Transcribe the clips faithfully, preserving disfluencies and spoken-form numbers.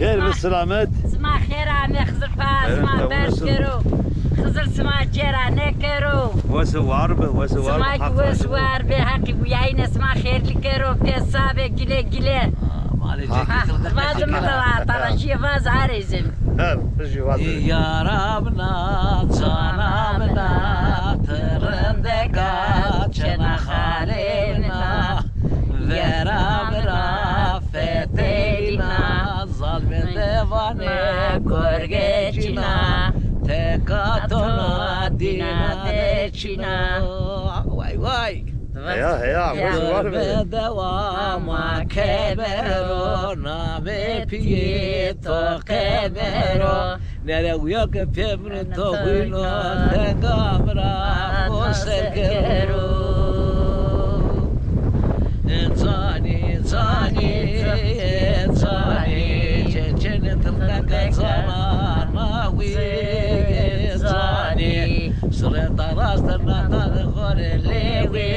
Xêr bi selamet. Sima xêr amê, Xizir pa sima berz kero. Xizir sima cêra nêkero. Wes û war bi, wes û war bi. Sima ki wes û war bi, Heqî wîyayîne sima xêrlî kero, pê sabê gile gile. Vazim da, tara jî vaz arêzim. Her jî vaz. Yara mina, cana mina, ti rindeka, çena xalê mina, vera mina, fetelîna, zalmê dewane, gorgecîna, teka tona dîna de çîna. Vay vay. Heya, heya, wes û war bi. Dewa ma kemero, namê piyê to qemero. Nere uya ke pê min to xwîno, tenga mi ra xo ser kero. Canî, canî, canî, çeçenê tirneka canana wî, canî. Sireta raste nata de xo rê lewê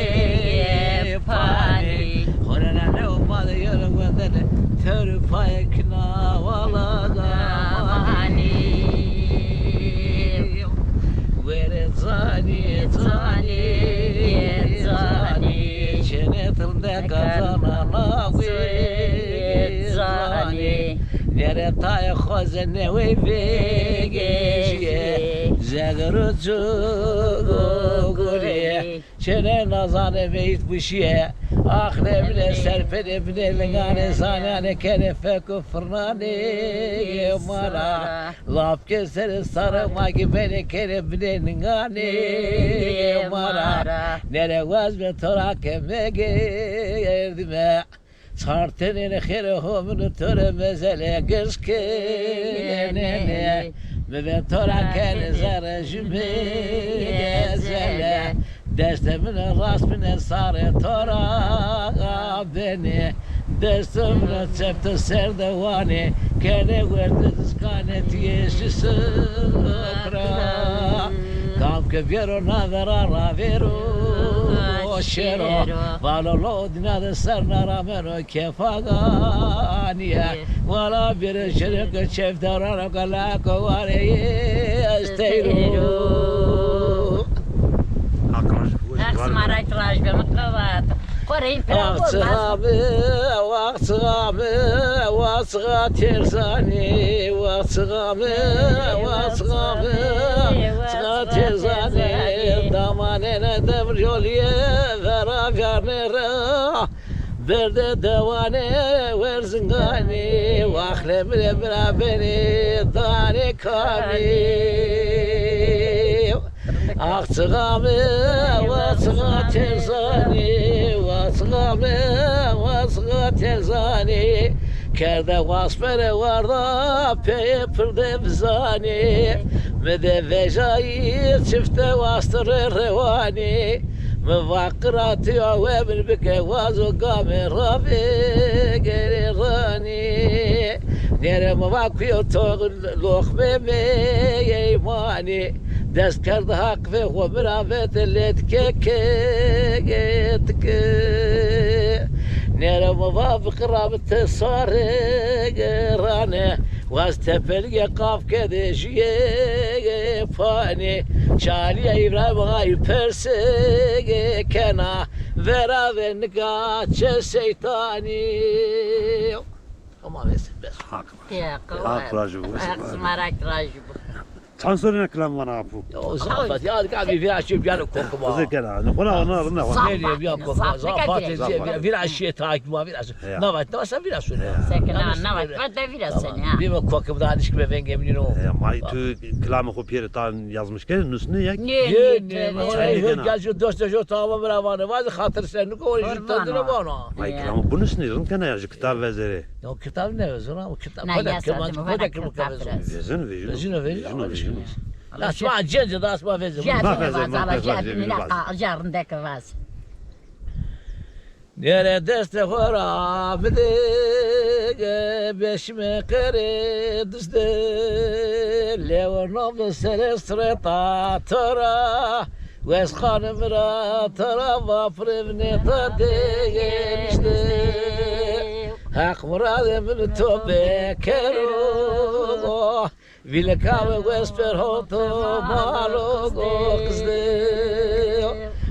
panî. Xo rê na lew ma de yere wendene, tewrê paye kina wala gamanî. Were canî, canî, canî, çenê tirneka canana wî, canî. Nere tayê xo ze newey vegejîye, zegero cugurê. Çênê nazanê meyît buşîye. Ax ne bile serpênê binê linganê, zananê kenê fek û firnanê ma ra. Lafkê serê sare ma ki benê kenê binê linganê ma ra. Nere waz be to ra ke megerdime. Çar tenêne xêrê homino to rê mezele girs kenêne. Mi ve to ra kenê zere jû mi ezele. Destê min rast bine sarê to ra benê. Destê min çep to ser de wanê. Kenê werte ziskanê tiyê şi sikra. Kam ke bêro na vera ravêro şêro. Valo lo dîna de ser na rameno. Kefa ganîye. Wala bêrê şirê ke çefdaran o ke lako warê esteyro. Haq raj bi, Haq sima ra raj be, mi qewat. Xo reyîn pira. Ax çixa mi, ax çixa mi, ax çixa têrzanî, ax çixa mi, ax çixa mi, çixa têrzanî, damanêne demir yolîye vera vîyarnê ra. Berdê dewanê Werzinganî, wax lemrê bira benê danê kamî. Ax çixa mi, wax çixa têrzanî, wax çixa mi, wax çixa têrzanî. Kerde wasperê warda peyê pirde bizanî. Mi de vejayî çifte wastirê rewanî. Mi va qiratiya we min bike, wazo gamê ravêgerê ranî. Nêre mi va kuyo to loxmê meymanî. Dest kerd haq ve xo mi ra vete lêtke ke, ke, ke. Nêre mi va biqira mi te sare gerane. Waz tepelige qaf kede jüye panî. Çalîya Îbrahîm Axayî persê kena, vera ve nika çe seytanî. Ama vesin, bes. Haq. Ya, Haq rajî bo. Haq sima ra rajî bo. Çand sorîna kilam vana apo. Ya, o zafet. Ya, ka bir viraşçı bir yanı kokuma. Kızı kena. Ne kona ona, ona. Zafet. Nereye bir kokuma? Zafet. Viraşçı takip, viraşçı. Ya. Navat, navat, sen viraşçı. Ya. Sen kena, navat, ben de viraşçı ya. Bir mi kokum da ilişki ve venge minî no. Ya, may tu kilamê xo pêre tan yazmış ke, nusne ya. Ne, ne, ne. Gel şu dost, şu tamam, bira vana. Vaz hatır sen, ne koyuyorsun, tadına vana. May kilamê xo bu nusne, rind kena ya, şu kitab vezere. O kitab ne özür ama kitab. Na, kodak ya, kimat, zaten kodak kitab kitab kitab vezir. Vezin, vezin. Vezin, vezin. Vezin, vezin. La sma cence da sma vezin. Cence vaz, ala cence mina ka, carındaki vaz. Nere destê xo ra bide, beşime qerê dizde, lewo nam de sere sireta to ra. Wes xanim ra tara vapre vineta de gelişte. Heq muradê min to bêkero, vîlika ve wes per hoto malo go qizde.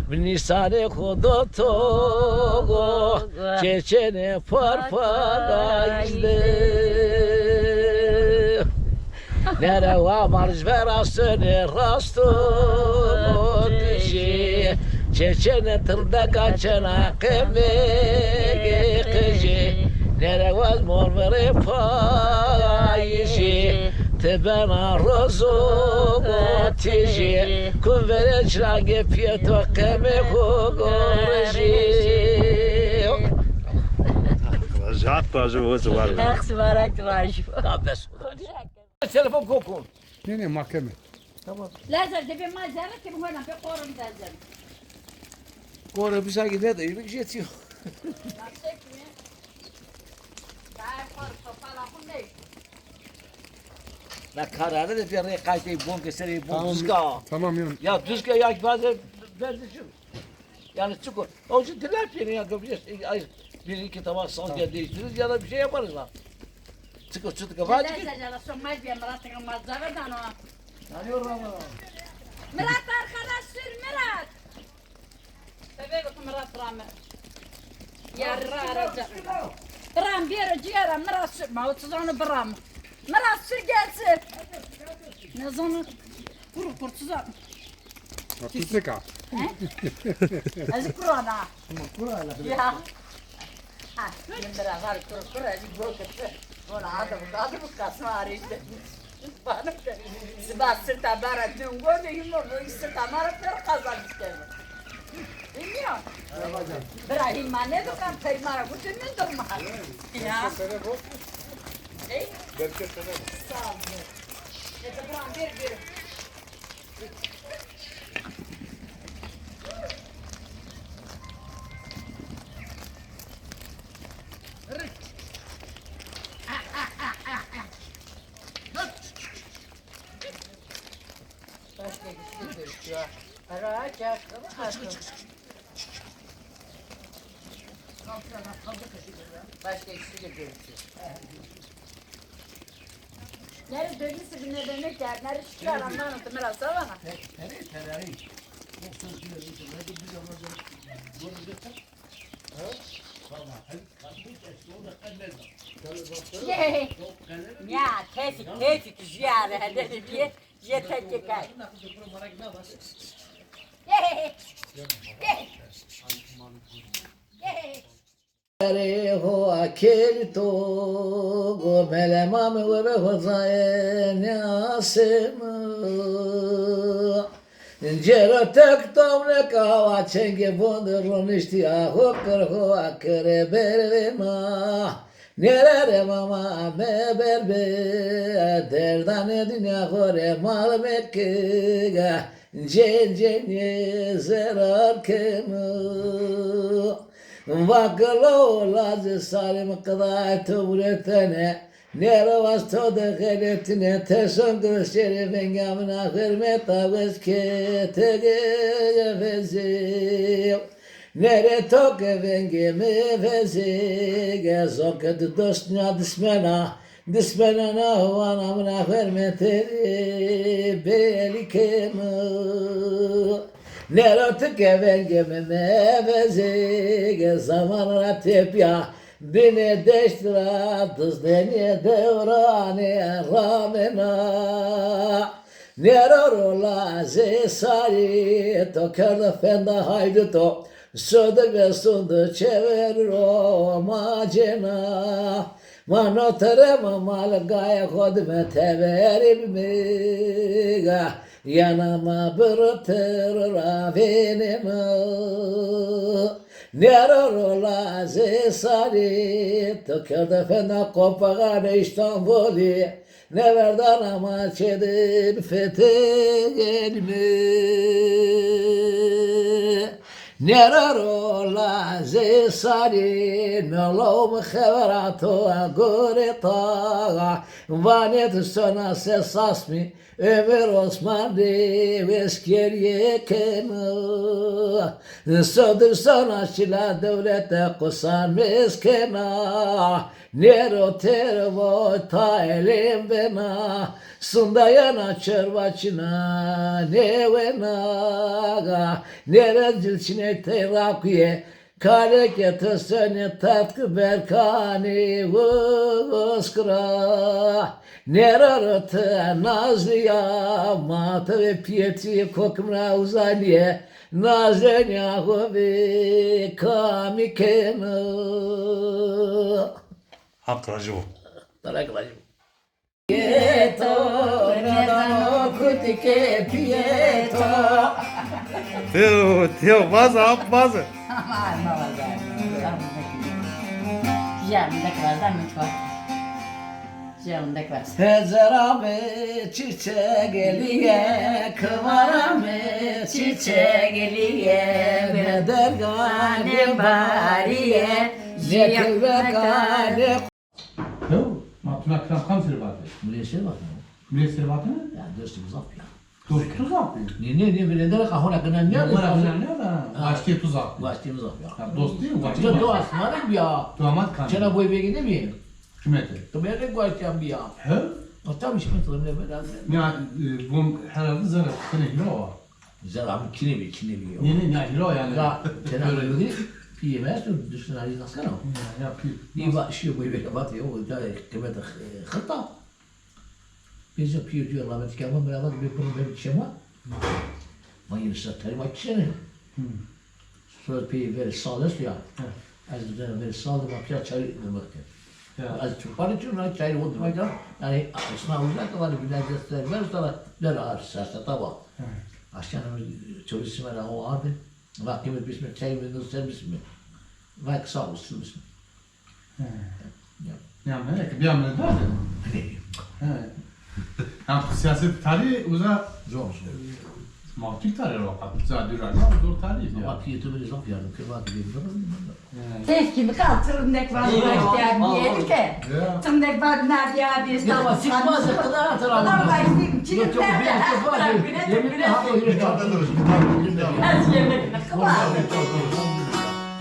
Min nîsanê xo do to go, çeçenê par par izde. Nerewa marj vera sönê rasto dijî. Çeçene tildeka çena qemegê qijî. Nerewa mormerê payijî. Ti bena rozo tijî. Kun verê çirangê piyê to qemê xo gorejî. Rahat raji bo, ziwar bo. Heq ziwarak raji bo. Telefon kokun. Ne ne, mahkeme. Tamam. Lazer de bir malzeme ki bu kadar bir korun lazer. Kore bir şey ne de, bir şey yok. Yüksek mi? Daha kor topala bu ne? La kararı da bir rey kaçtı, bon keseri, bon. Tamam, düzga. Tamam ya. Ya düzga ya bazı ben düşün. Yani çıkıyor. O yüzden diler ki ya, bir, ay, bir iki tabak salça değiştiririz ya da bir şey yaparız lan. Çıkıyor, çıkıyor, çıkıyor. Neden sen sana sormaz diye Murat'ın mazları da o. Yanıyorum ama. Murat, arkana sür Murat. Bebek otu Murat, bırak mı? Ya, bırak, bırak. Bırak bir ciğer, Murat sürme, otuz onu bırak mı? Murat sür gelsin. Ne zaman? Kuru kurtuza. Kurtuzluk ha. He? Azı Kur'an'a. Kur'an'a. Ya. Ha, ben biraz var kuru kuru, azı bol kuru. Bol adı bu, adı bu kasma arayıştı. Bana da, siba sırta bara dün gördü, yumur bu sırta mara per kazanmış geldi. Bilmiyorum. Bira hîma ne dikan, peymara bu dün durma. Ya. Belki sene bu. Ey? Belki sene bu. Sağ ol. Hadi bırak, ver, ver. Başka kişiyle görüşüyor. Ara, çak. Başka kişiyle görüşüyor. Nerede dönmüşsün, ne demek ya? Nerede çıkıyor, anlamadım. Biraz sor bana. Terey, terey. Ye. Ya, tefik, tefik, jiyare, hele bir ye, ye, tefik, kay. Ye. Ye. Erê hoa kelî to go, melemame we be hozayê nîyasê mi. Cêro tek tomne kawa çengê bonde roniştî, aho kir hoa kirê bervê ma. Nêrere mama me berbe, derdanê dinya xo rê mal meke, cên cênê zerar keme. Vakilo lazê sarê mi qidayê to vûretene, nêro waz to de xeletine, teson gil şêrê vengê min a xermeta wez ke tege vezê. Nêrê to ke vengê mi vezê, ge zon ke di dost nîya dismena, dismenena wana min a xermete belî keme. Nêro ti ke vengê mi mevezê, ge zaman ra tepîya binê deşt ra, dizdenê dewranê ramena. Nêro ro lazê sarî, to kerdo fenda haydito, sodir ve sundu çever ro macena. Ma notere ma mal gayê xo dime teverî bimega, yana ma biro tero ra vêneme. Nêro ro lazê sarî, to kerdo fenda qopaxanê Îstanbulî, neverdana ma çêdin fetelîme. Nêro ro lazê sarî, nolo mi xevera to gore ta. Vanê tu sona se sas mi, Ömür Osman de weskerîye kena. Sodir sona çila dewlete qusan meskena. Nêro têro vo ta elêm bena. Sundayena çerva çina nêwena. Nêre dil çinê tey rakuye. Kaleke ti senê tatki berkanê oskira. Nêro ro ti nazlîya, ma ti ve piyetî kokimra uzanîye. Nazenîya xo ve kamî kena. Haq rajî bo. Haq rajî bo. Piyê to, nêzano kutike piyê to. Teo, teo, vaze, hap vaze. Ama, ama vaze. Jî amindek vaze, amindek vaze. Jî amindek vaze. Hezera mi çiçek eliye, kivara mi çiçek eliye, be derganê barîye, jî amindek vaze. Hew, ma tuna kilam kam ser vatê? Milê ser vatê. Milê ser vatê? Ya, dostê mi zaf bîya. Dostê tu zaf bî? Nê, nê, nê, vêrendere ka hona gina nîya. Hona gina nîya da, waştê tu zaf bî. Waştê mi zaf bîya. Ya, dostê, waştê. Ya, tu asmane bîya. Tu amat kan. Çena boy vegî nêbî? Kime te? Tu bêrê guaştiyan bîya. He? Tabii şimdi sonra ne ben. Ya, e, bom herhalde zerre, sene hîra wa. Zerre abi kine bî, kine bî ya. Nê, nê, ya hîra yani. Ya, tena böyle piyê mi esto, duştuna riz naskana. Ya, ya, pî. Nî va şiyo boy vegî vatê, o da kıymet, e, xirta. Bêje pîyê cû rahmetî ke, ama beraber bir bunu ben çema. Ma yine sa tarî ma çene. Sonra pîyê verê sal esto ya. Ez de verê sal de ma pîya çayî dirmek ke. Ez çupanî çû, na çayî o dirmek ya. Yani aslında uzak var, bir de ser ver sonra der ağır sesle tava. Aşağıda bir çorisi var, o ardı. Va kıymet bismillah, çayî mi ser bismillah. Va kısa olsun bismillah. He. Ya. Ya, melek, bîya mi de. He. Ya, siyaset tarî uza zor, zor. Mawtik tarî ro qat. Uza dura, zor tarî ya. Ama piyê tu beni zaf yardım ke, bak, bir durum. He. Tek kim kal, tırnak var, başka bir yeri ke. Tırnak var, ne diye bir. Ya, bak, çıkmaz ya, kadar hatırlamıyorum. Kadar başlayayım, çıkıp nerede? Yemin ederim, bir tane durur, bir tane durur. Az yemek.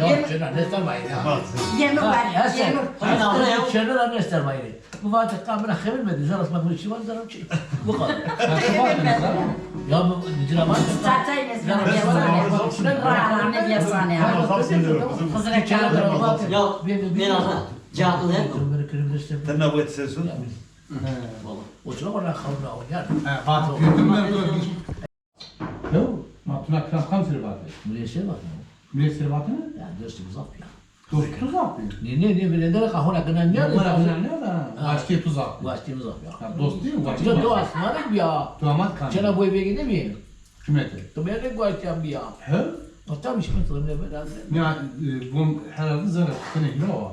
Yok, şuna ne sormayın ya. Yeme var, yeme. Şuna ne sormayın. Bu vaate kamera xevirmedi. Zerre asma bunu çivan, zerre çi. Bu kadar. Ya bu cinavat. Çatay ne zerre yasane. Rara ne yasane. Hızra kağıdı. Ya, ben aha. Canlı. Tırnak bu etsesin. Valla. O sıra bana kavga oynar. Ha, bak, götürme, götürme. Hew, ma tuna kilam kam ser vatê? Milê ser vatê. Milê ser vatê? Ya, dostê mi zaf bîya. Dostê tu zaf bî? Nê, nê, nê, vêrendere ka hona gina nîya. Hona gina nîya da, waştê tu zaf bî. Waştê mi zaf bîya. Ya, dostê, waştê. Ya, tu asmane bîya. Tu amat kan. Çena boy vegî nêbî? Kime te? Tu bêrê guaştiyan bîya. He? Tabii şimdi sonra ne ben. Ya, e, bom herhalde zerre, sene hîra wa.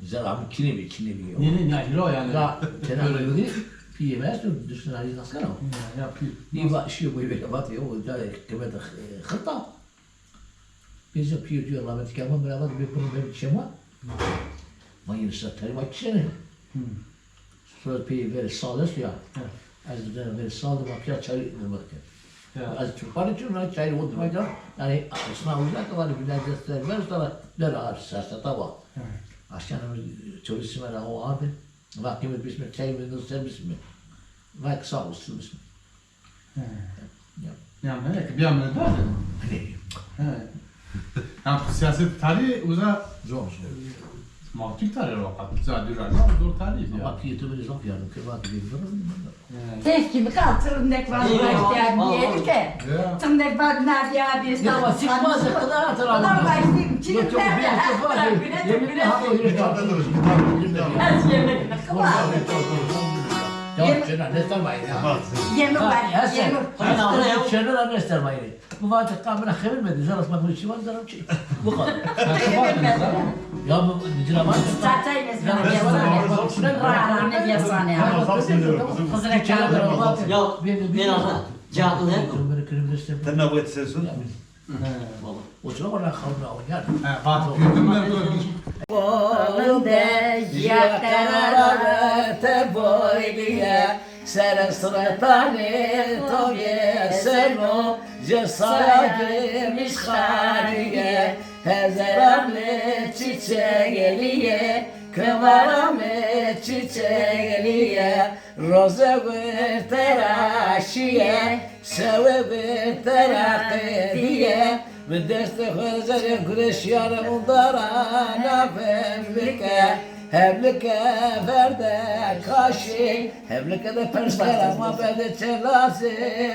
Zerre abi kine bî, kine bî ya. Nê, nê, ya hîra yani. Ya, tena böyle piyê mi esto, duştuna riz naskana. Ya, ya, pî. Nî va şiyo boy vegî vatê, o da kıymet, e, xirta. Bêje pîyê cû rahmetî ke, ama beraber bir bunu ben çema. Ma yine sa tarî ma çene. Sonra pîyê verê sal esto ya. Ez de verê sal de ma pîya çayî dirmek ke. Ez çupanî çû, na çayî o dirmek ya. Yani aslında uzak var, bir de ser ver sonra der ağır sesle tava. Aşağıda bir çorisi var, o ardı. Va kıymet bismillah, çayî mi ser bismillah. Va kısa olsun bismillah. He. Ya. Ya, melek, bîya mi de. He. Ya, siyaset tarî uza zor, zor. Mawtik tarî ro qat. Uza dura, zor tarî ya. Ama piyê tu beni zaf yardım ke, bak, bir durum. He. Tek kim kal, tırnak var, başka bir yeri ke. Tırnak var, ne diye bir. Ya, çıkmaz ya, kadar hatırlamıyorum. Kadar başlayayım, çıkıp nerede? Yemin ederim. Az yemek. Ya, şuna ne sormayın ya. Yeme var, yeme. Şuna ne sormayın. Bu vaate kamera xevirmedi. Zerre asma bunu çivan, zerre çi. Bu kadar. Ya bu cinavat. Çatay ne zerre yasane. Rara ne yasane. Hızra kağıdı. Ya, ben aha. Canlı. Tırnak bu etsesin. He. Valla. O zaman ona xavna oynar. He, bak, götürme, dur. Kolinde ya kararete boyliye, sere sırtane to geseno, cesaya gümüş xaniye, Hezera mi çiçegeliye, kıvara mi çiçegeliye, roze bir teraşiye, sewe bir teraqediye, mi destê xo zerê gureşiyane undara na hemlike, hemlike verde kaşi, hemlike de persler ama berde çelase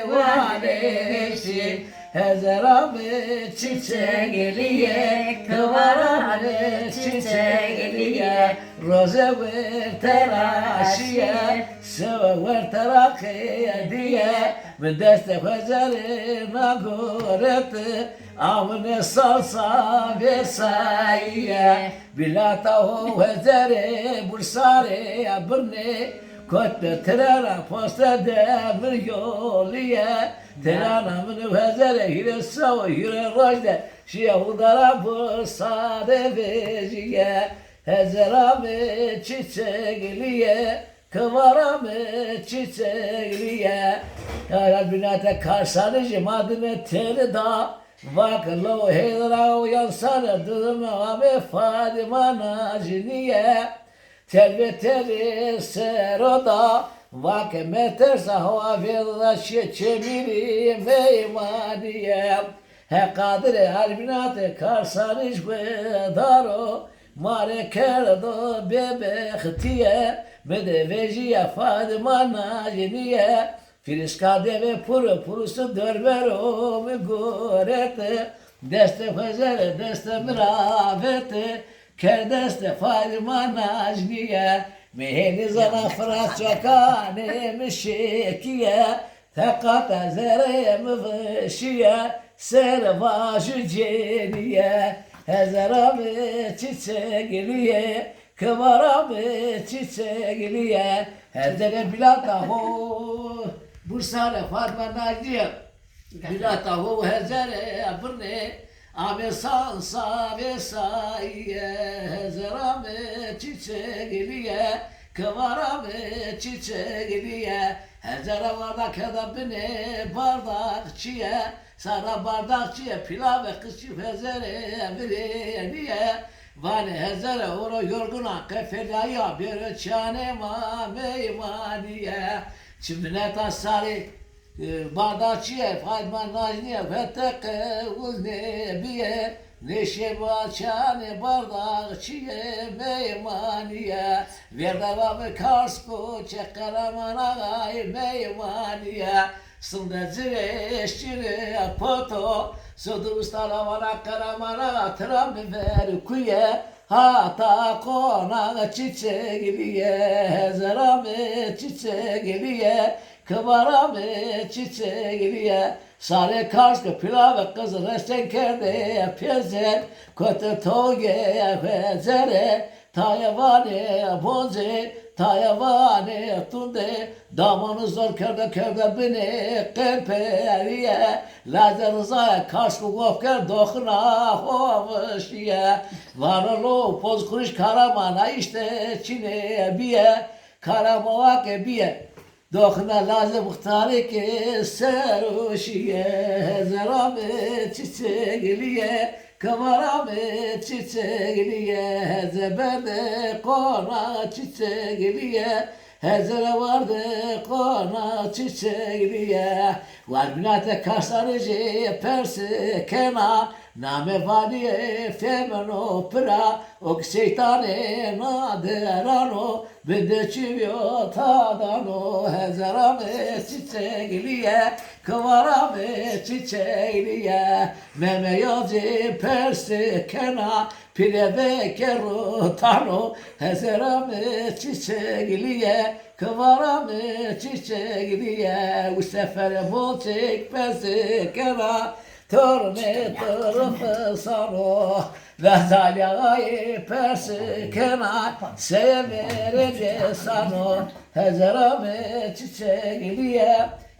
vaneşi. Hezera mi çiçegeliye, kıvara mi çiçegeliye, roze bir teraşiye, sewe bir teraqediye, mi destê xo zerê na goreti, amine salsa vesayiye, bilata ho hezerê bursarê ya birnê, kot be tirera poste demir yoliye, Terana min û hezere hîrê sew û hîrê roj de şîye û dara bi sade vejîye. Hezera mi çiçeglîye, kivara mi çiçeglîye. Ya binate Karsanijî ma dime têri da, vake lo hêdira û yan sane dudime amê Fadîma najinîye. Telve telê sero da, vake metersa hawa vêrda şîye çemîrî meymanîye. He Qadirê Albînatê Karsanij wedaro, ma rê kerdo bêbextîye, mi de vejîye Fadîma najinîye. Fîrîska devê puru purusu dorvero mi gorete, destê xo zere destê mi ra vete, kerdeste Fadîma najnîye. Mi hênî zana Firat çokanê mi şekîye, teqata zereyê mi vişîye, ser vajû cênîye. Hezera mi çiçeglîye, kivara mi çiçeglîye, hezere bilata ho, bursare Fatma Najnîye, bilata ho hezere birnê, ame sansa vêsayîye, hezera mi çiçeglîye, kivara mi çiçeglîye, hezere warda kerda binê bardaqçîye, Sara bardaqçîye, pîlave qizçî hezere virênîye. Vanê hezere oro yorguna qefelayîya, bêro çanê ma meymanîye. Çi mineta sarê, e, bardaqçîye, Fatma Najnîye, vete qewil nêbîye. Nêşê ma çanê bardaqçîye meymanîye. Vêrda va mi Karsko çe Qereman Axayî meymanîye. Sinde cirê şirê poto, sodû ustara vana Qereman Axa, tira mi ver kuye, hata qonaq çiçeglîye, hezera mi çiçeglîye, kivara mi çiçeglîye. Sarê Karske pîlave qiz reşen kerde pêzer, kote togê hezere, Taye vanê bonce, taye vanê tunde, damonu zor kerde kerde binê qemperîye. Lazê Rizaya Karsko gof kerd doxina xo vişîye. Vano lo poz xurîş Karamana îşte çinê bîye. Karama wake bîye. Doxina lazê muxtarê ke ser o şîye, hezera mi çiçeglîye, kivara mi çiçeglîye, heze berde qona çiçeglîye, hezere warde qona çiçeglîye. War binate Karsanijî persi kena, name vanîye femeno pira, o ki şeytanê na derano, Binde çivyo tadano, hezera mi çiçeglîye, kivara mi çiçeglîye. Meme yacê persi kena, pîle veke rotano, hezera mi çiçeglîye, kivara mi çiçeglîye. Û sefere bolçek persi kena, Tornê torifisano, Lazê Alî Axayî persi kena, seye verê dêsano, hezera mi çiçeglîye,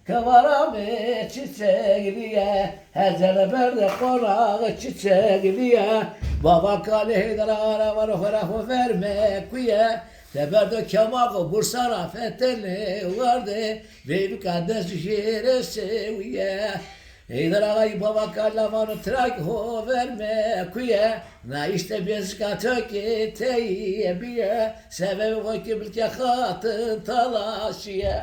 Kewara mi çiçeklîye, her cere berde qonax çiçeklîye. Baba Kalê Heyder Axa ra vano xora xo verme kuye. Teber do kemaxo Bursa ra fetelnê werde, veyvika dest jêre sewîye. Heyder Axayî Baba Kalî ra vano tira kî xo verme kuye. Na îşte bêzika to kî teyî bîye, sebebê xo kî bilkê xatin tala şîye.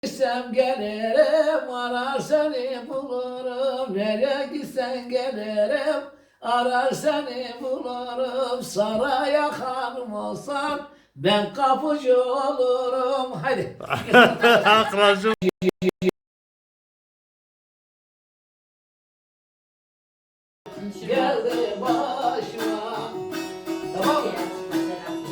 Gitsem gelirim, ararsan bulurum. Nereye gitsem gelirim, ararsan bulurum. Saraya hanım olsan, ben kapıcı olurum. Haydi. Hak razı olsun. Geldi başıma. Tamam mı?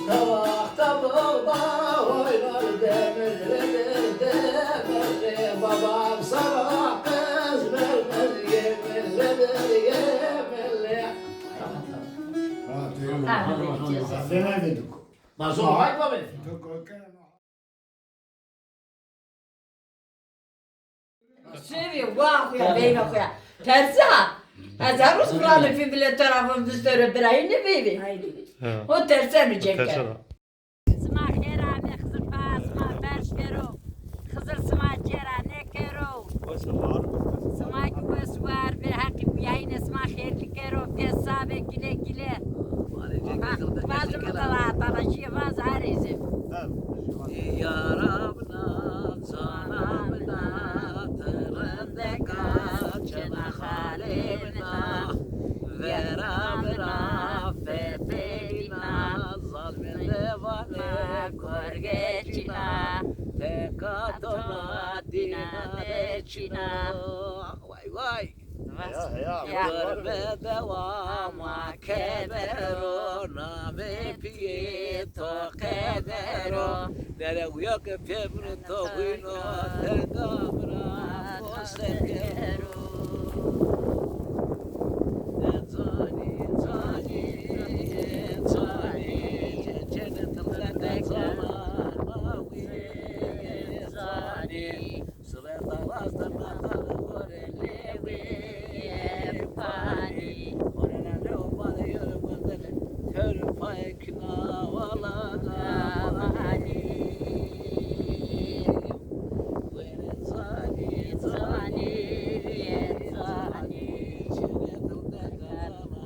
Tabakta buğday oynar, demirlidir demirli. Babam sana kız vermez, yeminlidir yeminli. Tamam, tamam. Ha, tamam. Ha, tamam, tamam. Sen ne dedin? Ma zor, ha, bak baba. Sêvî, wa xo ya, beyna xo ya. Tersa. Ez her roz filanê fî bile tarafım dustero birayî ne beyvî. Ha. O terseno cêke. Terseno. Sima xêr amê, Xizir pa sima berş kero. Xizir sima cêra nêkero. Sima ki wes war be, heqî buyayîne sima xêrlî kero. Pê sabê gile gile. Bazı mı tala tala şîye vaz arêzim. Yara mina, cana mina, ti rindeka, çina xalê mina, vera mina, fetê mina, zalmê devanê korgê çina, teka tona dîna de çina. Vay vay. Heya, heya. Heya. Gurbe dewa ma kebero, namê pîyê to qedero. Nere uya ke pê min to xwîno, tenga min ra xo sekero. Zanî, zanî, zanî, çeçene tırlete zaman ma wî zanî. Sıreta rastır natar gore lewê panî. Gore na lew panî yore gore tewr payê kina wala da panî. Were zanî, zanî, zanî. Çire tırde kazana ma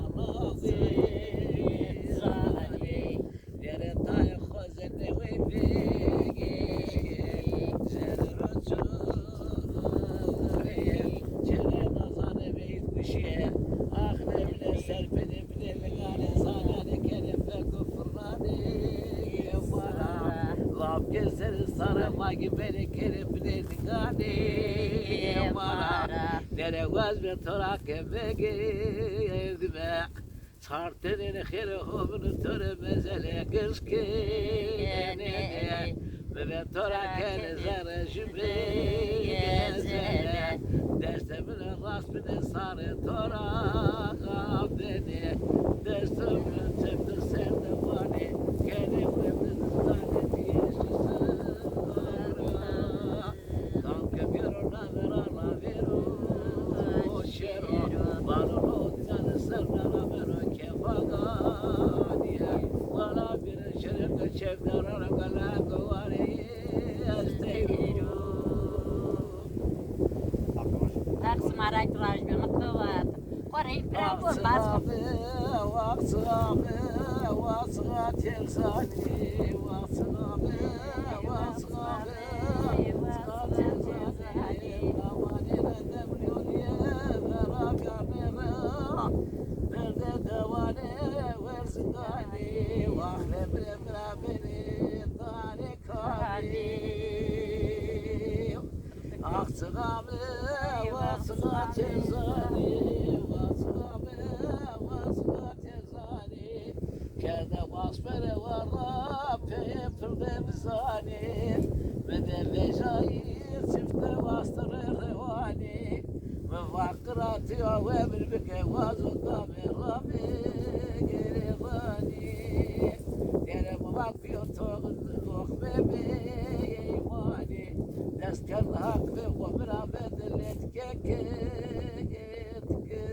wê zanî. Dere tayê xo zende wey vegê, zerro çorê, çere nazane vey kuşê, axne bile serpene bile ligane, zanane kere feko fırnane, mara, laf keseri sare magi bere kere bile ligane, mara, dere waz ve torake vegê, dime. Çar tenêne xêre ho bino to rê mezele, girs kenêne. Mi ve to ra kenê zerre jubê mezele. Destê mi rê rast bide sarê to ra xabenê. Destê mi rê çeptir ser de vanê, kenê werdin zanê diyê şi sira. Kam ke bêro navera ravêro şêro, balo no dînanê ser na ravêro kefa ganîye. Wala bêrê şerê ke çevdara ra gala gowarê esteyro. Heq sima ra razî bo, mutlu vat. Xo reyî pira bo, bas bo. Waxçixa be, waxçixa be, waxçixa têzanî, waxçixa be, waxçixa be, waxçixa têzanî. Rawanê re dewlîyonîye vera karnê re, verde dewanê werziganî, wax re bire bira benê tanê kanî. Axçixa mi, waxçixa têzanî, waxçixa mi, waxçixa têzanî. Kerde wasfere warra peyê pirde bizanî. Mi de vejayî çifte wastirê rewanî. Mi va qiratîya wemir bike wazo kamê ramê gerê ranî. Gere mi va Toxmê beyeymanî, dest ke Haq ve xo mi ra vedê letke ke, ke.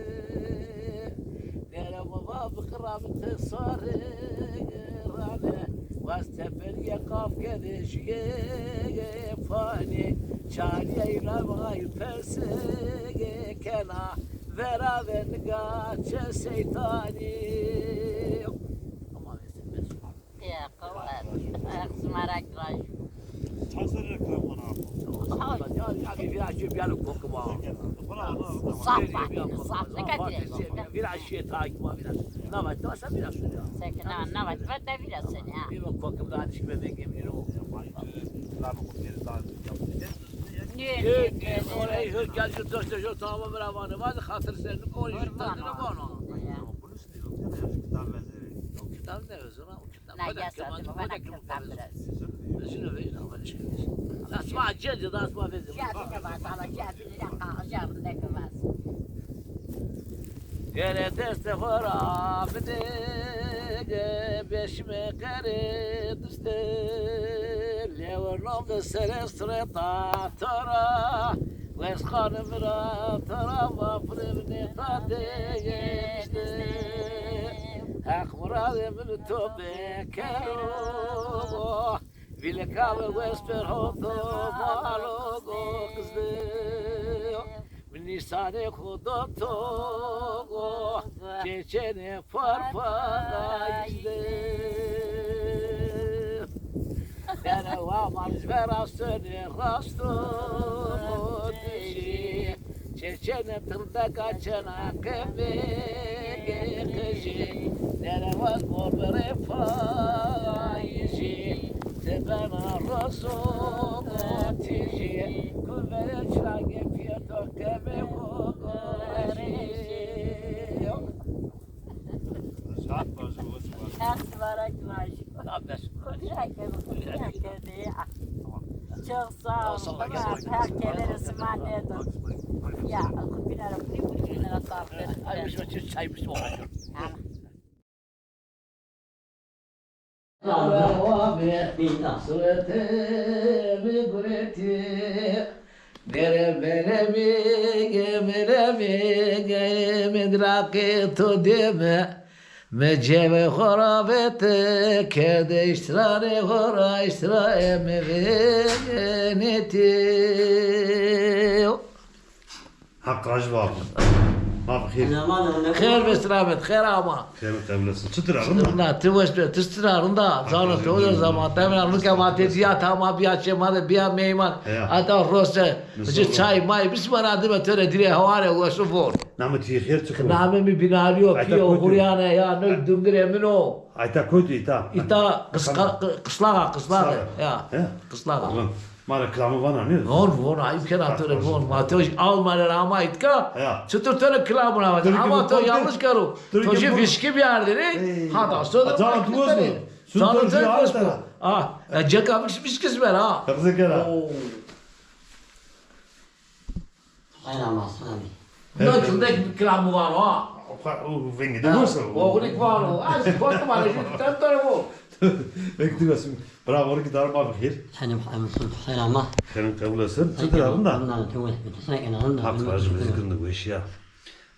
Dere mi va biqira mi ti sarê rane, waz teperîye qaf kerdê jûyê fanî, çarîye îlay vay persê kena, vera ve niga çe seytanî. Ama mesela, Ya, qewet. Heq sima ra giray. Çend serre reklam vana? Ya, ya, bir, bir, bir, bir koku var. Zaf bak, zaf. Ne kadar? Bir, bir şey takip var, biraz. Ne var, ne varsa biraz şöyle ya. Seke na, na var, var da biraz sen ya. Bir bak koku daha dişime ben gemirim. Niye, niye, niye? Orayı hır gel şu taşta şu tamam bir avanı var, hatır senin, orayı şu tadına bana. Ya. Kitab ne özüne? Na, ya sen de bana kitab biraz. Özüne verin ama şey. Asma cence de asma verin. Ya bir de bak, ama ya bir de kalacağım ne kadar. Gere destê xo ra bidê, beşime qerê distê. Lewirnon de serê sireta to ra, wes xanime ra to ra va pirê vinê ta de geniştê. Heq muradê mi to bikero, vîlika ve wes per ho to malo go qizde. Mi nîsanê xo do to go, çeçenê parpayîz de. Dere wa manij vera sönê rasto dijî, çeçenê tildeka çena qemê qijî. Dere wa goberê payîjî, ti bena roso tijî, ku verê çiragê pîyê to qemê xo gorejî. Saat başı, o zaman. Her sıvara güvajı. Tabii. Kubiya kedi, kubiya kedi ya. Çok sağ ol. Tamam. Her keder ısmarladım. Ya, kubiya, kubiya, kubiya, tatlı. Ay, biz çay, çay, biz olacak. Tamam. Suretê mi guretî, dere melemî ge, melemî ge, mi diraqê to dême, mi cevê xo ra vete, kerde îştiranê xo ra îştira eme venetî. Haq rajî va. Ma bi xêr. Xêr ve selamet, xêr ama. Xêr qebul olsun. Çitur a, rind a? Rind a, ti weş be, ti çitur a, rind a? Zana to de zaman, temel rike ma te diya ta ma biya çê ma de biya meyman. Ata roste, çay may, bismana dime töre dire haware weşu vor. Name ti xêr çikur? Name mi Binariyo, piyo, Huryane ya, ne dungire min o. Ayta kotî îta? Îta qıslağa, qıslağa. Ya. Qıslağa. Ma ra kilamı vana, nê? Von, von, ayıp kena to rê von. Ma to Almanya ra ama itka. Ya. Çitur to rê kilamı ra? Ama to yanlış karo. To jî vişkî biyardî rê. Ha da so da. Canı tu özü. Canı tu özü. Ah, ceka vişkî, vişkî ver ha. Kızı kera. Hayır ama sana bir. No, çundek kilamı vano ha. O vengî de wes o. Oğluk vano. Az korktum hani şu ten tane bu. Vengî de wes. Bravo, ki dar ma bi xêr. Selam, selam, selam. Xêrin qebul olsun. Çitur a, rind a? Rind a, tu wes. Sen ena rind a. Haq razî, bizî rind a, weş ya.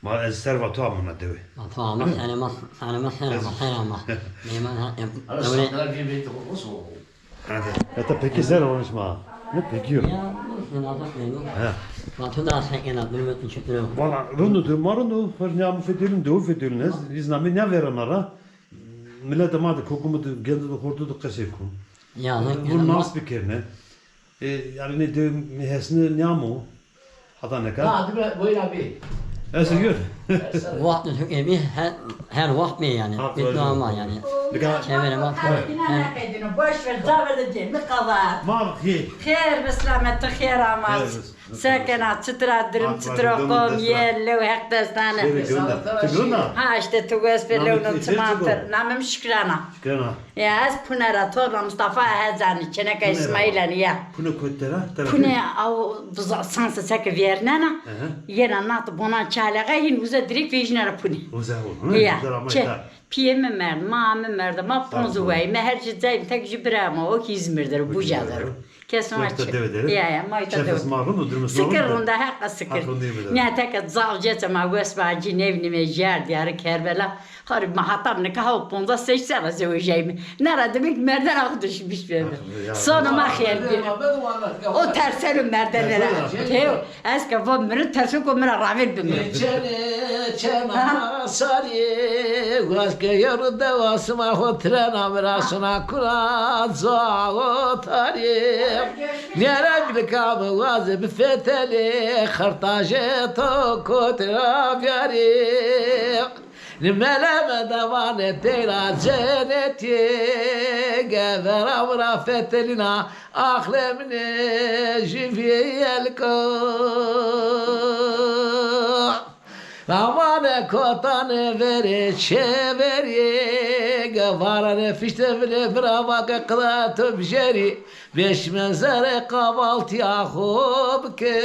Ma ez serva to amuna dewe. Ma to ama, selam, selam, selam, selam. Meyman ha, em, ara saklar bir beyt olsun. Hadi. Ya da peki sen konuşma. Ne peki yok? Ya, sen azak ne yok? He. Ma tu da sen ena, bilmem ne çöpüre. Valla, rind o, ma rind o. Her ne amu fetelin, dewe fetelin. Ez, izname ne verana ra. Millet ma de, kokumu de, gendi de, hortu de qesey kun. Ya, ne? Bu nas bikerine. E, yani ne de, mi hesni ne amu. Hata neka. Ha, dime, buyur abi. Ese gör. Waqt hükemi her, her waqt mi yani? Bitme ama yani. Çevre ma. Boş ver, caver de cemi kavar. Ma xêr. Xêr, bi selamet, xêr amaz. Sekena, çitur a, dirim çitur o, qom, yel, lew, Heq destane. Ha, işte tu wes be, lew no çimantir. Namim Şükrana. Şükrana. Ya, ez Pune ra, torna Mustafa Hezanî, çêneka Îsmaîlanî ya. Pune kotî ra? Pune, aw, sanse seke vernena. Yena nat bonan çalexe, hîn uza direkt vejîna ra Pune. Uza o, hı? Ya, uza ra ma çe, pîyê mi merd, ma mi merd, ma ponzî wayî, mi her ci cayîm, tek jû bira ma o ki Îzmîr der o, Buca der o. Kes ma çi. Ya, ya, ma îta dewe de. Sikir runda, heqa sikir. Nîyete ke zaf cece ma wes ba cî nêvînîme, jêr dîyarî Kerbela. Xarî ma heta nika ho ponzas şeş serra zewejîyayîme. Nara demek merden axu duşmîş bebe. Sona ma xêr bî. O terseno merdene ra. Tew, ez ke va mi rê terso ko mi ra ravêr bimiro. Çene, çena sarî, waz ke yeru dewa sima xo trena mi ra suna kura cawo tarî. Nêre bilka mi wazê bi fetelî, xirtajê to kotî ra biyarî. Ni mele me de vanê teyra cenetî, gevera mi ra fetelîna, aqlê min ê jî vîyelka. Amanê kotanê verê çeverî, gevaranê fişte vilê bira vake qida to bijerî. Beşme zerê qavaltîya xo bike.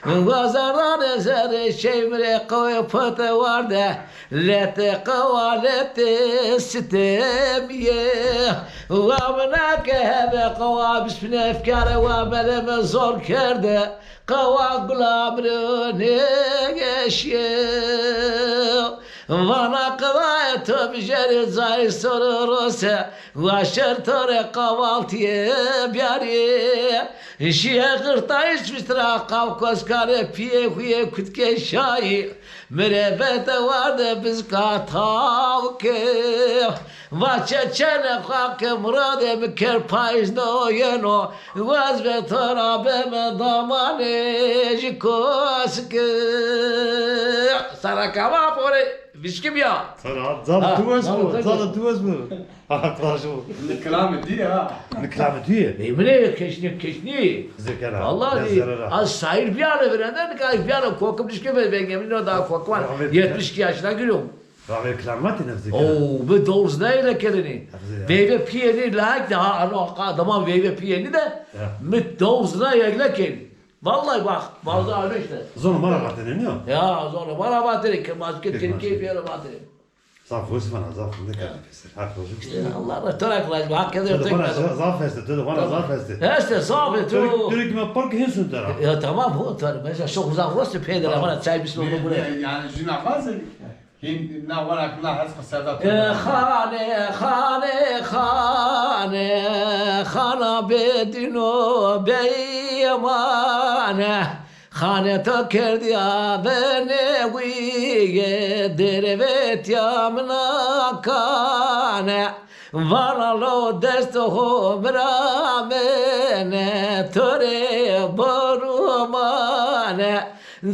Wazardanê zerê çeymirê qewê pote warde. Lete qewa lete sitemîye. Wa mina ke hebe qewa bispine efkare wa meleme zor kerde. Qewa gula mi rê nêgeşîye. Vana qedayê to bijerê cayê soro rose. Wa şer to rê qavaltîye biyarî. Şîye xirtayîş vîst ra qav koskarê pîyê xuyê kutkê şayî. Mi rê vete warde bizka tawke. Va çeçene xake muradê mi ker payîz no yeno. Waz ve to ra beme damanê jî koske. Sara kama pore vişkî bîya. Sara, zala tu wes bu, zala tu wes bu. Ha, klajo. Ni kilamê dî ha. Ni kilamê dî ye. Ey, mi ne keşni, keşni. Zikera. Allah di. Az şair biyane verende, nika biyane kokim dişke ve vengemi no daha kokman. Yetmiş iki yaşına giriyorum. Ravê kilamatî nefsî kena. Oo, mi dewr zina yegle kenî. Veyve pîyenî layik de ha, ano adama veyve pîyenî de mi dewr zina yegle kenî. Vallahi bak, vallahi öyle işte. Zonê ma ra vatene, nîyo? Ya, zonê ma ra vatene, ke maske Tirkîye pîyero vatene. Zaf hoş vana, zaf ne kadar pêser. Hak olsun. Ya Allah, Allah, to ra qilaj, hak eder. To de vana zaf heste, to de vana zaf heste. Heste, zaf e, to. Türk, Türk me park hin sun tera. Ya tamam, ho, to. Mesela çok uzak olsun, peyde vana çay bir şey oldu buraya. Yani jina fazla. Hin na wara kula has qiseda. E, xane, xane, xane, xana bedîno beymane. Xane to kerdiya benê wîye, dervetiya mina kane. Vana lo dest xo mi ra mene, to rê borumane.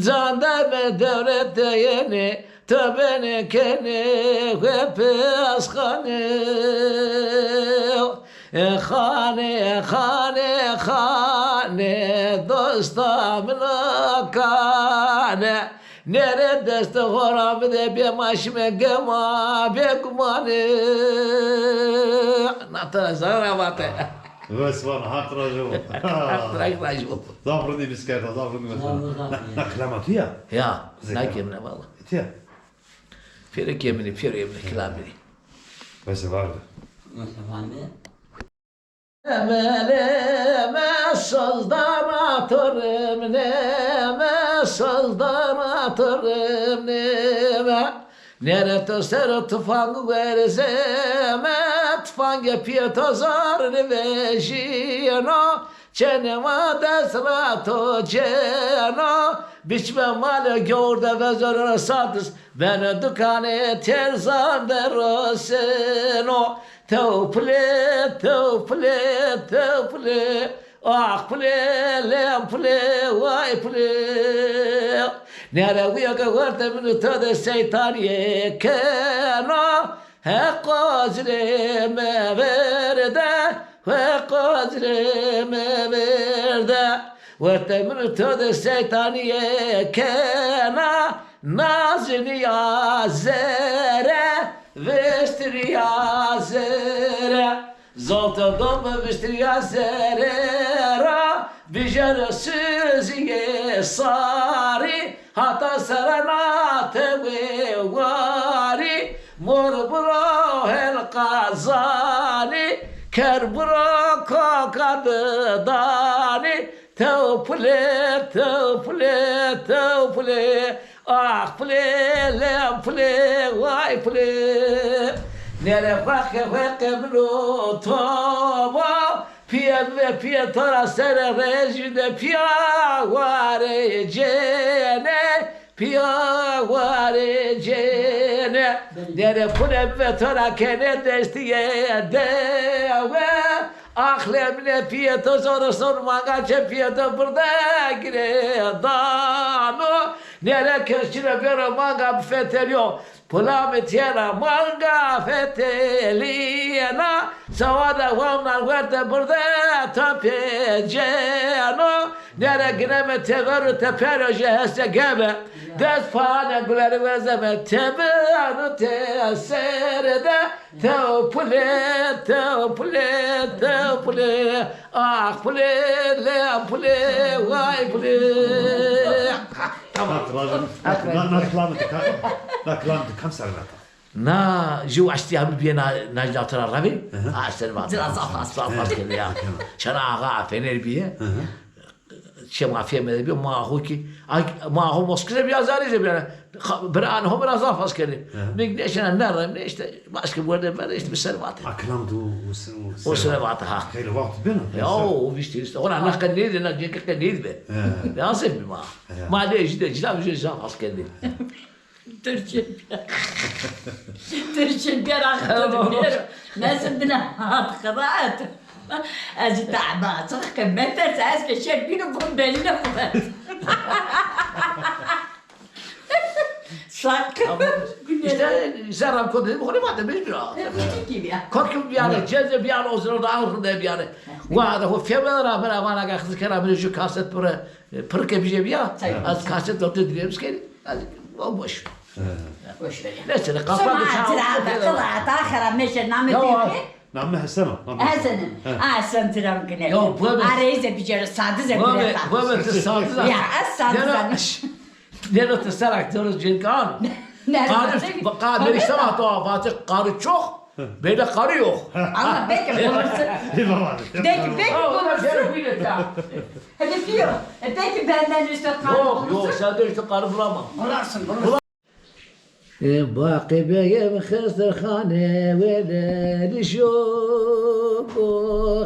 Can de mi dewlete yenê, to benê kenê xwe pesxane. E, xane, xane, xane, dosta mina kane. Nêre destê xo ra bide, bê ma şime gema, bê gumane. Na to zana vate. Wes vana, haq raji bo. Haq raji bo. Zaf rindî bîs kerda, zaf rindî mesela. Na, na kilama tu ya? Ya, na kemine valla. Tu ya? Pêro kemine, pêro emine, kilamine. Wes vana. Wes vana. Neme, neme, sozdana to rê mi, neme, sozdana to rê mi, neme. Nêre to ser o tifang werzeme, tifangê pîyê to zor nivejîno, çenê ma dest ra to cêno, biçme malê gewr de vezoreno satis, beno dukanê terzan de roseno. Tew pile, tew pile, tew pile, ax pile, lem pile, way pile. Nêre wîya ke wertê min û to de seytanîye keno, heqo zilê mi verde, heqo zilê mi verde. Wertê min û to de seytanîye kena, nazinîya zere, viştirîya zere. Zolto do mi viştirîya zere ra, bijero sizîyê sarî, hata serena tewê warî, mor biro helqa zanî, Ker bira kaka de danî, tew pule, tew pule, tew pule. Ax pule, lem pule, way pule. Nere xweqe xweqe min o tama. Pîye bibe pîye to ra serê rejî de pîya warê cêne. Pîya warê cêne, dere pule bibe to ra kenê destîye dewe. Axle bine pîyê to zor zor manga çê pîyê to birde girê dano. Nêre kes çi ra bêro manga bifetelîyo. Pula mi têra manga fetelîyena. Sawa de wamnan werte birde to pêceno. Nêre gineme tever û tepero jê heste geme. Dest pane guleri wezeme teber û te sere de. Tew pule, tew pule, tew pule. Ax pule, lem pule, way pule. Tamam. Na, na, na kilamê ti ka-, na kilamê ti kam serre vata? Na jû eştî hemî bîye na, Necda tira revî. Hı hı. Ha, ser vata. Zaf, zaf, zaf, zaf kerdî ya. Hı hı. Çena axa fener bîye. Hı hı. Çê ma fîye mede bîyo, ma xo kî, ay, ma xo Moskî de bîya, zarî de bîya. Bira an ho bira zaf has kenî. Hı hı. Nik neşena nerre, ne işte, başka bu arada ben işte bir servate. Aklam du usin usin. O servate ha. Xeylî vaxt beno. Ya o işte işte. Ona na qe neydi, na cenk qe neydi be. Hı. Ne asif bir ma. Hı. Ma de işte, cila bir şey zaf has kenî. Tirçin bîyer. Tirçin bîyer axir bîyer. Mesin bine hat qiraat. Ez ita ama, çiq ke meterse ez ke şer bîno bun belîne kuvvet. Sakın. Tamam. İşte zerrem kod dedim, xo vate mecbur ha. Kod kim bîyane, ceze bîyane, o zira da ağır de bîyane. Wa da ho fevra ra bera vana ga xizkera bire jû kaset pire. E, pir ke bîje bîya, ez kaset ortaya dinlemiş kenî, ez, o boş. Boş ver ya. Neyse, ne kapat. Sonra tira be, kıla ta xera meşe namê tê. Namê Hesen o. Hesen. Ha, Hesen tira gine. Ya, bu be. Areyze bicere, sadize bile. Bu be, sadize. Ya, ez sadize. Nero te serak diyoruz cenkan. Karı, karı işte, karı çok. Böyle karı yok. Ama belki bulursun. Belki, belki bulursun. Hadi diyor. E, belki benden işte karı bulursun. Yok, yok, sen de işte karı bulamam. Bularsın, bularsın. E, Baqî Begem xesterxane welelîş o,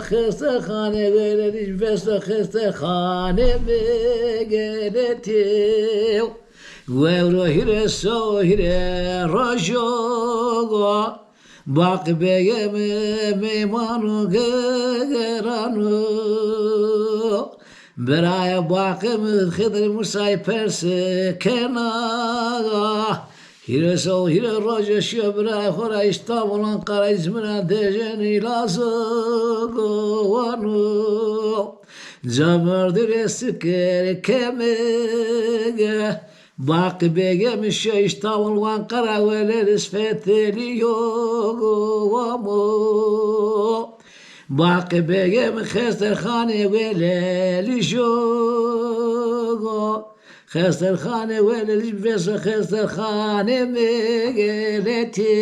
xesterxane welelîş, vesto xesterxane megeletî. Wewro hîre so hîre rojo, Baqî Begem meymano gerano. Biraya Baqî mi Xidr Musayî persi kena. Hîre so hîre rojo şîyo biraya xo ra Îstanbul, Anqara, Îzmîra dejenî Lazio wano. Camêrdî rê sikir kemege. Baqî Begem şîyo Îstanbul, Anqara, welelîş fetelîyo wamo. Baqî Begem xesterxane welelîş o. Xesterxane welelîş, vesto xesterxane megeletî.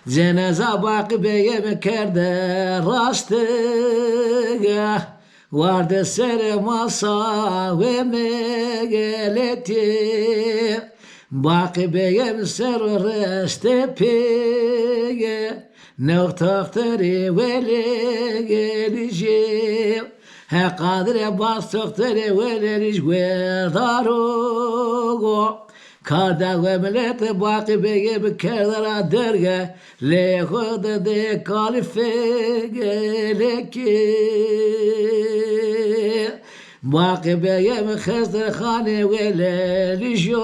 Ceneza Baqî Begem kerde rastege. Warde serê masa wê megeletî. Baqî Begem ser o reste pêge. Newx toxterê welelîjî. He Qadirê Bas toxterê welelîj werdaro. Karda we milete Baqî Begem kerde ra derge, leyê xo de de kalîfe gelekî. Baqî Begem xesterxane welelîş o.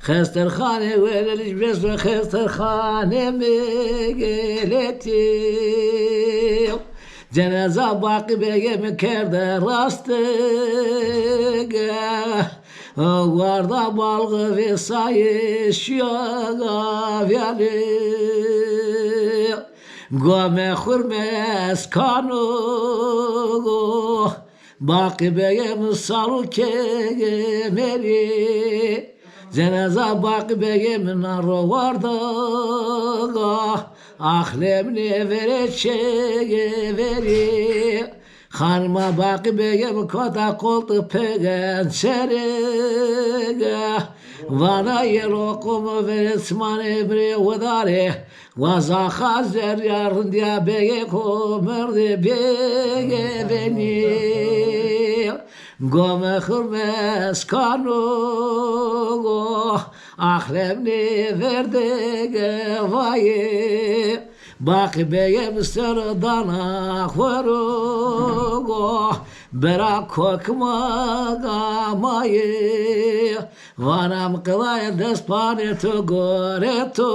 Xesterxane welelîş, vesto xesterxane megeletî. Ceneza Baqî Begem kerde rastege. Warda balxî vêsayê şîya vîyalî. Gome xurme eskano. Baqî Begem salo kemerî. Ceneza Baqî Begem na ro warda. Axlemnê verê çêgê verî, xanima Baqî Begem kota qoltî pêncerê. Vana yê loqum verê çimanê birê widarê, wa zaxa zerrîya rindîya begê ko merdê begê venî. Gome xirmes kano, axlemnê verdê gevayê, Baqî Begem ser dana xwero, bera kokma gamayê. Vanam qilay dest panê to gore to,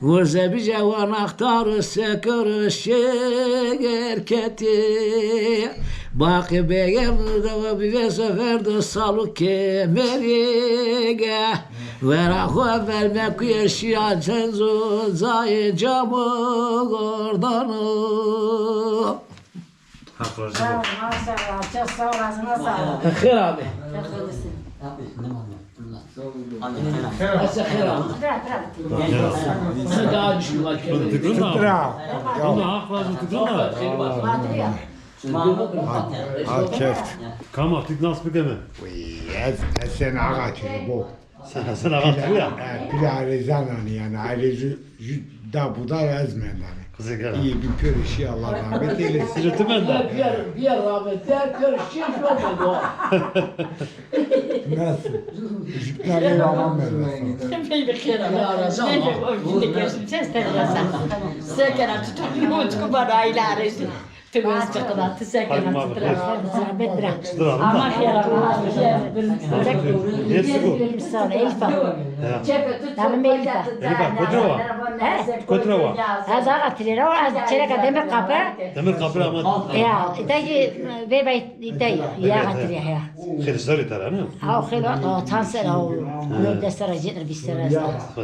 gurze bîje wan axtaro sekero şêger ketê. Baqî Begem dewe bîveso verdo salû kemerê ge. Vera xo verme kuye şîya cenzo cayê camo gordano. Haq razî bo. Sağ ol, maşallah. Çok sağ ol, ağzına sağlık. Xêr amê. Çok sağ olasın. Ese xêr amê. Bırak, bırak. Daha düşkün var. Tıkın da. Bunda haq razî tıkın da. Ha, ha, keft. Kama, tık nas bikeme. Uy, ez, ez sen ağa çocuk bu. Sen, sen ağa çocuk ya. E, pîl Arezan anî yanî, Arezî jü da budar ez mendanî. Qizê gera. İyi bir pêro şî, Allah rahmet eylesin. Sireti menda. Bir, bir rahmet, bir pêro şî, şu mendo. Nasıl? Jüpler eyvallah mendan. Sen bey bir kere. Ya Arezan. Ne o şimdi geçtim, ses de Arezan. Sekera tutamıyorum, utku bana aile Arezan. Ti wes çiqila, ti se kena, ti tira. Zahmet bira. Ama xêr ama. Sağ ol, Elif ağa. Namim Elif ağa. Elif ağa, kocê wa? He? Kotira wa? Ez ağa tirê ra, ez çereka Demir Kapı. Demir Kapı ama. Ya, ita ki, ve bay, ita ya, ağa tirê ya. Xêr serê tera, ne? Ha, o xêr, o, çand ser, o, newde ser, cênir bîst ser ez.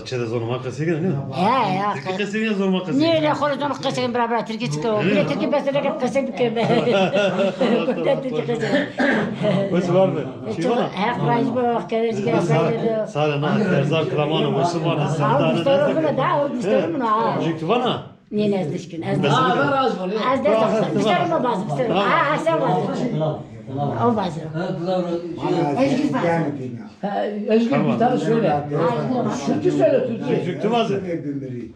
Çe de zonê ma qesey kena, ne? Ya, ya. Tirkî qesey ya, zonê ma qesey kena? Ne, ne, xo rê zonê qesey bira bira, tirkî çik o. Bire tirkî bes, ne qesey bikeme. Kute tirkî qesey. Wes var be? Çi vana? Haq razî bo, keder çik. Sare na, erzar kilamano, wes vana, serdane. Mistero buna da, o mistero buna. Jik tu vana? Nê, nê, ez dişkin. Ez dişkin. Ha, ver az bol, ya. Ez dişkin. Mistero ma bazı, mistero. Ha, ha, sen bazı. O bazı. Ezgi bazı. Ha, Ezgi, bir tane söyle. Türkü söyle, türkü. Türkü bazı.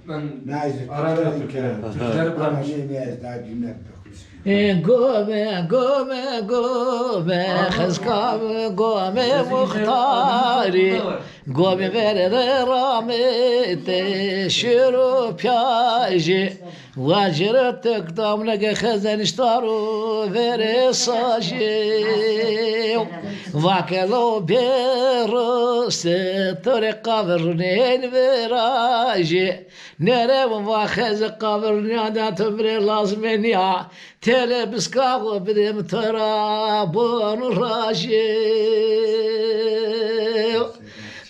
Ben ara Türkleri bırakmış. E, gome, gome, gome, xizka mi gome muxtarî. Gomî verde ramete şiro piyajî, vacire tek damnege xezeniştaro vere sajî. Vakelo berose tore kavirnên verajî. Nere va xeze kavirnîya da tu mire lazmenîya. Tele biska xo bidêm to ra bon rajê.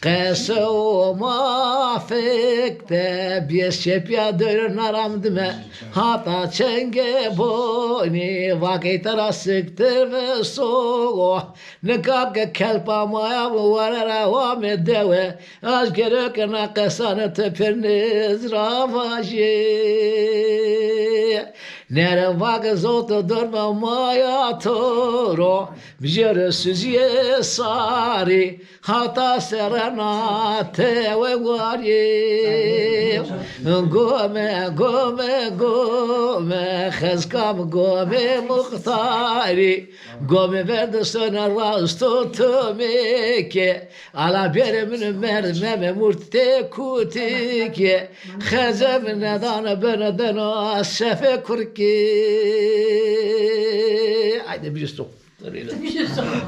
Qeso ma fek de biyes çepiya döre naram dime. Hata çenge boni vakey tera siktir ve sogo. Nika ke kelpa maya mi ware ra wame dewe. Ez gereke na qesane te pêr nêz ra vajê. Nere vake zoto dorme maya to ro, bijêre suzîyê sarî, hata serena tewe warî. Gome, gome, gome, xezka mi gome muxtarî, gome verde sone rasto tomeke. Ala bêrê min merd Meme Murtê kutike, xeze min nedane bene dena sefe kurke. Haydi bir üstü.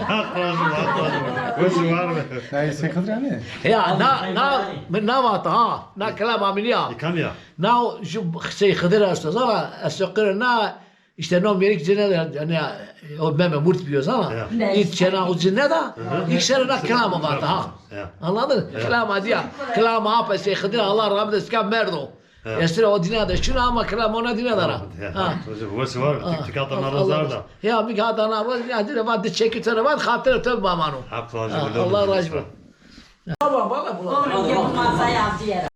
Haq razî bo, Haq razî bo. Wes û war be. Nayê Sey Xidir a nê? Ya, na, na, mi na vata ha. Na kelama mi nîya. Kamî ya? Na ju Sey Xidir esto, zana, ez soqire na. İşte no mêrik cine de, yani, o Meme Murt biyo zana. Ya. İlk çena o cine de, ilk sere na kelama vata ha. Ya. Anladın? Ya. Kelama diya. Kelama apa Sey Xidir, Allah rahmet eylesin, merdo. Ya. Esra o dîna de şuna ama kelama ona dîna de ra. Ya. Ha. Wes û war be, tik tik hata na roz arda. Ya, mi hata na roz, ya, dire va de çekî tene va, xatir te bamano. Haq razî bo. Allah razî bo. Baba, baba, baba. Doğru, masaya diye.